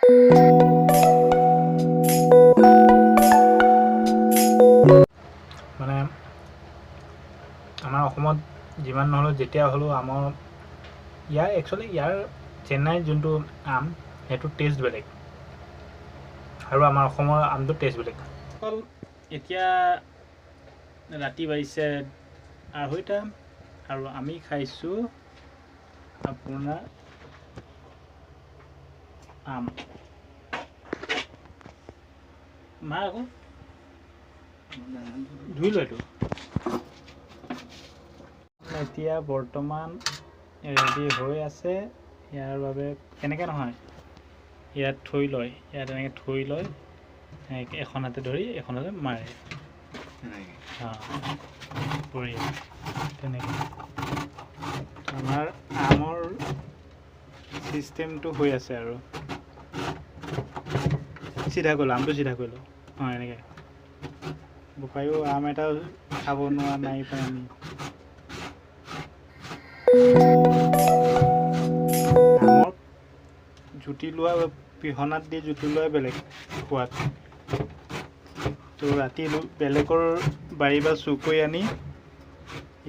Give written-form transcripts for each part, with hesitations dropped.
মানে আমাৰ অসমত যিমান নহ'লেও যেতিয়া হ'লেও আমৰ ইয়াৰ একচুৱেলি ইয়াৰ চেন্নাইৰ যোনটো আম সেইটো টেষ্ট বেলেগ আৰু আমাৰ অসমৰ আমটো টেষ্ট বেলেগ। অকল এতিয়া ৰাতি বাজিছে 2:30 আৰু আমি খাইছোঁ আপোনাৰ আম। মা আকৌ ধুই লয় এইটো। এতিয়া বৰ্তমান ৰেডি হৈ আছে। ইয়াৰ বাবে এনেকৈ নহয়, ইয়াত থৈ লয়, ইয়াত এনেকৈ থৈ লয়, এনেকৈ এখন হাতে ধৰি এখন হাতে মাৰে। অঁ, বঢ়িয়া। তেনেকৈ আমাৰ আমৰ চিষ্টেমটো হৈ আছে। আৰু চিধা কৰি লওঁ আমটো, চিধা কৰি লওঁ। অঁ, এনেকৈ বোপায়ো আম এটা খাব নোৱাৰা নাই পাই আমি। আমৰ জুতি লোৱা পিহনাত দি জুতি লোৱাই বেলেগ সোৱাদ। তো ৰাতি বেলেগৰ বাৰী বা চুৰ কৰি আনি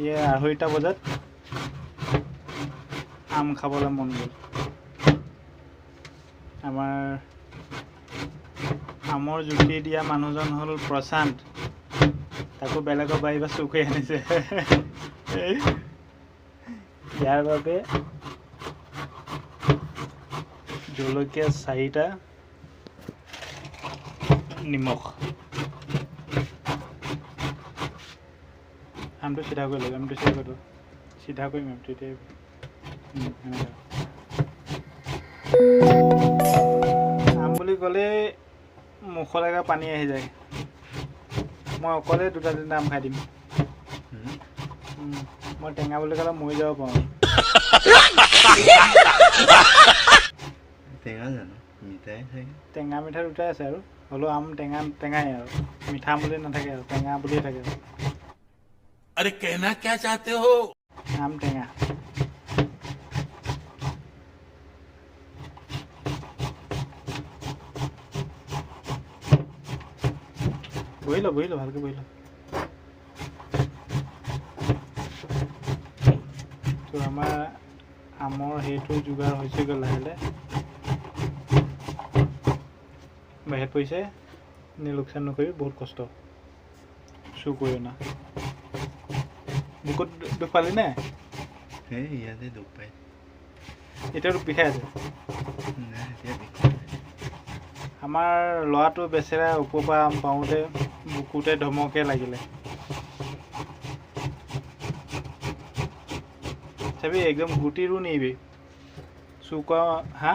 এয়া 2:30 বজাত আম খাবলৈ মন গ'ল। আমাৰ আমৰ জুতি দিয়া মানুহজন হ'ল প্ৰশান্ত, তাকো বেলেগৰ বাৰীৰ পৰা চুৰ কৰি আনিছে। ইয়াৰ বাবে জলকীয়া 4টা, নিমখ। আমটো চিধা কৰি লওক, আমটো চিধা কৰি লওক, চিধা কৰিম তেতিয়াই। এনেকৈ আম বুলি ক'লেই মুখলৈকে পানী আহি যায়। মই অকলে 2টা 3টা আম খাই দিম। মই টেঙা বুলি ক'লে মৰি যাব পাৰোঁ। টেঙা জানো মিঠাই চাগে। টেঙা মিঠা দুটাই আছে আৰু হ'লেও আম টেঙা টেঙাই আৰু মিঠা আম বুলি নাথাকে আৰু টেঙা বুলিয়ে থাকে। अरे कहना क्या चाहते हो? আম টেঙা। বহি ল, বহি ল, ভালকৈ বহি ল। তো আমাৰ আমৰ সেইটো যোগাৰ হৈছেগৈ, লাহে লাহে বাহিৰত পৰিছে। এনেই লোকচান নকৰিবি, বহুত কষ্ট চুৰ কৰি অনা। বুকুত দুখ পালি নে? এই ইয়াতে দুখ পাই। এতিয়াও বিষাই আছে? নাই, এতিয়া বিষাই। আমাৰ ল'ৰাটো বেচেৰা ওপৰৰ পৰা আম পাওঁতে বুকুতে ধমকে লাগিলে। চাবি একদম গুটিৰো নিবি চুকা হা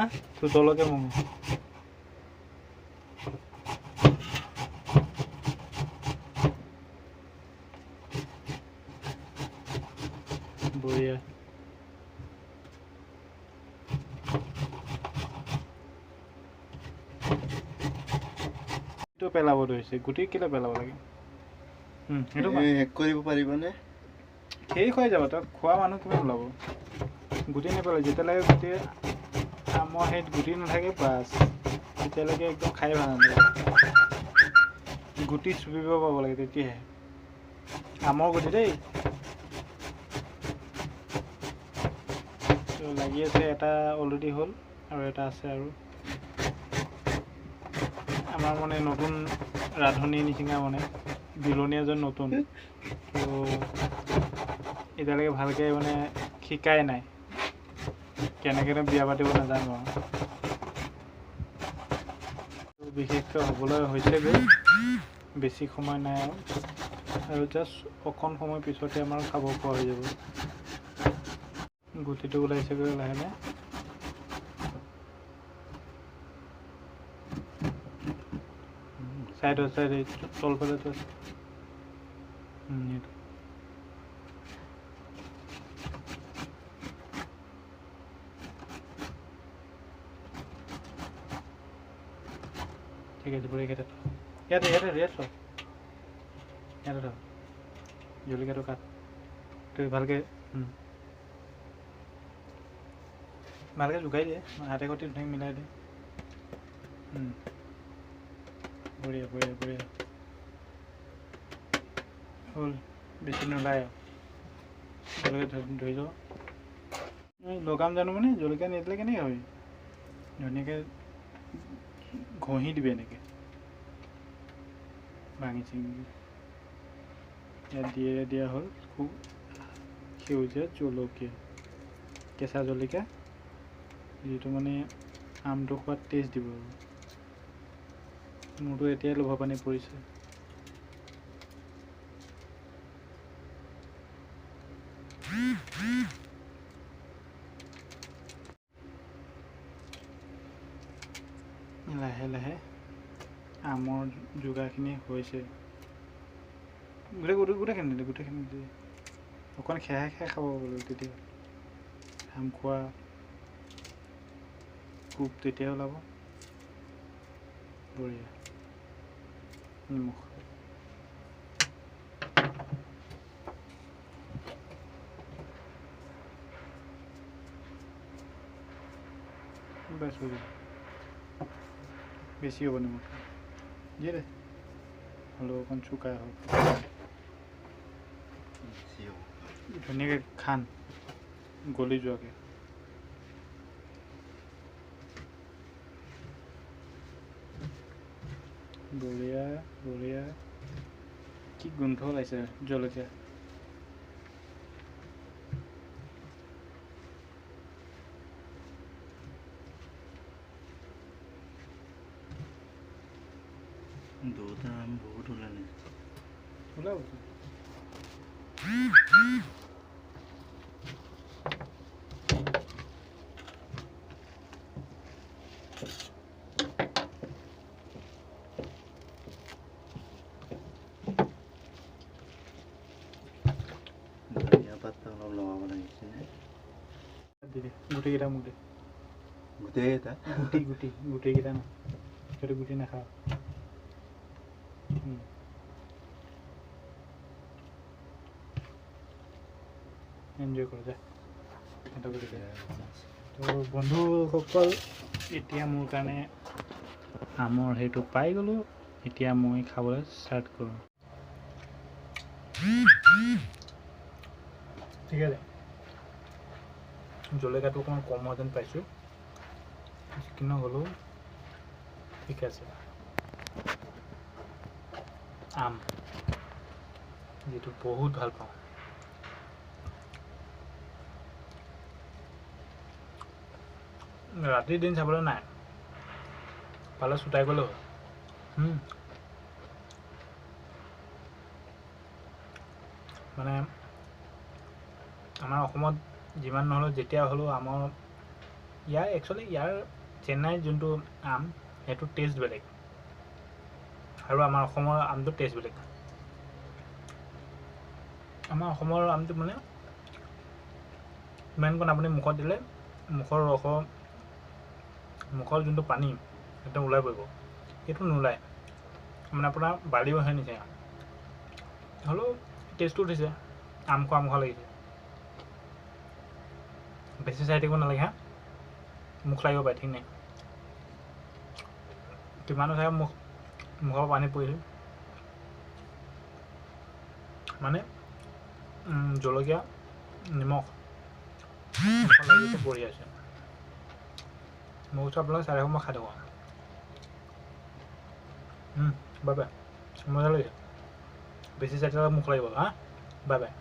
তলকে মঙহ। বঢ়িয়া। পেলাব ধৰিছে গুটি, কেলে পেলাব লাগে? সেইটো শেষ কৰিব পাৰিবনে? শেষ হৈ যাব, তই খোৱা মানুহ কিমান ওলাব। গুটি নেপেলাই, যেতিয়ালৈকে গুটি আমৰ সেইত গুটি নাথাকে বাছ তেতিয়ালৈকে একদম খাই ভাল নালাগে। গুটি চুপিব পাব লাগে তেতিয়াহে আমৰ গুটি দেই। লাগি আছে এটা অলৰেডি হ'ল আৰু এটা আছে। আৰু আমাৰ মানে নতুন ৰান্ধনী নিচিনা মানে বিলনী এজন নতুন, তো এতিয়ালৈকে ভালকৈ মানে শিকাই নাই, কেনেকৈ বিয়া পাতিব নাজানো আৰু। বিশেষকৈ হ'বলৈ হৈছেগৈ, বেছি সময় নাই আৰু, আৰু জাষ্ট অকণ সময় পিছতে আমাৰ খাব পৰা হৈ যাব। গুটিটো ওলাইছেগৈ লাহে লাহে। চাইডত চাইড তলফালেতো আছে। সেইটো ঠিক আছে, বঢ়িয়াকৈ থ। ইয়াতে ইয়াতে ইয়াত থ, ইয়াতে থ। জলকীয়াটো কাট তই ভালকৈ, ভালকৈ জোকাৰি দে, হাতে সৈতে ধুনীয়াকৈ মিলাই দে। বঢ়িয়া বঢ়িয়া বঢ়িয়া হ'ল, বেছি নোলায় আৰু। জলকীয়া ধৰি যাব, লগাম জানো, মানে জলকীয়া নিদিলে কেনেকৈ হয়? ধুনীয়াকৈ ঘঁহি দিবি এনেকৈ ভাঙি চিঙি। ইয়াত দিয়ে দিয়া হ'ল খুব সেউজীয়া জলকীয়া, কেঁচা জলকীয়া, যিটো মানে আমটো খোৱাত টেষ্ট দিব। আৰু মোৰতো এতিয়াই লোভৰ পানী পৰিছে। লাহে লাহে আমৰ যোগাৰখিনি হৈছে। গোটেই গোটেই গোটেইখিনি দে, গোটেইখিনি দে, অকণ খেহাই খাই খাব লাগিব, তেতিয়া আম খোৱা কোব তেতিয়া ওলাব। বঢ়িয়া। নিমখ বাছ হৈ যাব, বেছি হ'ব নিমখ দিয়ে দে, হ'লেও অকণ চুকা হওক। বেছি হ'ব। ধুনীয়াকৈ খান গলি যোৱাকৈ। বঢ়িয়া বঢ়িয়া, কি গোন্ধ ওলাইছে জলকীয়া। দুটা আম বহুত ওলালে। ওলাব। ধনিয়া পাতটা অলপ লগাব লাগিছিলে। দি দে গোটেইকেইটা, মোক দে। গোটেইকেইটা? গুটি গুটি, গোটেইকেইটা নহয়, তইতো গুটি নাখাৱ। এনজয় কৰ যা। সিহঁতকো দি দে। তো বন্ধুসকল, এতিয়া মোৰ কাৰণে আমৰ সেইটো পাই গ'লোঁ, এতিয়া মই খাবলৈ ষ্টাৰ্ট কৰোঁ। ঠিক আছে, জলকীয়াটো অকণমান কম হোৱা যেন পাইছোঁ, কিন্তু হ'লেও ঠিক আছে। আম যিটো বহুত ভাল পাওঁ। ৰাতি দিন চাবলৈ নাই, পালে চোতাই গ'লে হ'ল। মানে আমাৰ অসমত যিমান নহ'লেও যেতিয়া হ'লেও আমৰ ইয়াৰ একচুৱেলি ইয়াৰ চেন্নাইৰ যোনটো আম সেইটো টেষ্ট বেলেগ, আৰু আমাৰ অসমৰ আমটো টেষ্ট বেলেগ। আমাৰ অসমৰ আমটো মানে ইমানকণ আপুনি মুখত দিলে মুখৰ ৰসৰ মুখৰ যোনটো পানী একদম ওলাই পৰিব, এইটো নোলায়, মানে আপোনাৰ বালিও আহে নিচিনা, হ'লেও টেষ্টটো উঠিছে, আম খোৱা আম খোৱা লাগিছে। বেছি চাই থাকিব নালাগে, হা, মুখ লাগিব পাৰে ঠিক নাই, কিমানো চাগে মুখৰ পানী পৰিছে। মানে জলকীয়া নিমখ লাগিছে, বঢ়িয়া আছে। মই কৈছোঁ আপোনালোকে চাই থাকক, মই খাই থাকোঁ। বাই বাই, মজা লাগিছে। বেছি চাই থাকিলে মুখ লাগিব, হা, বাই বাই।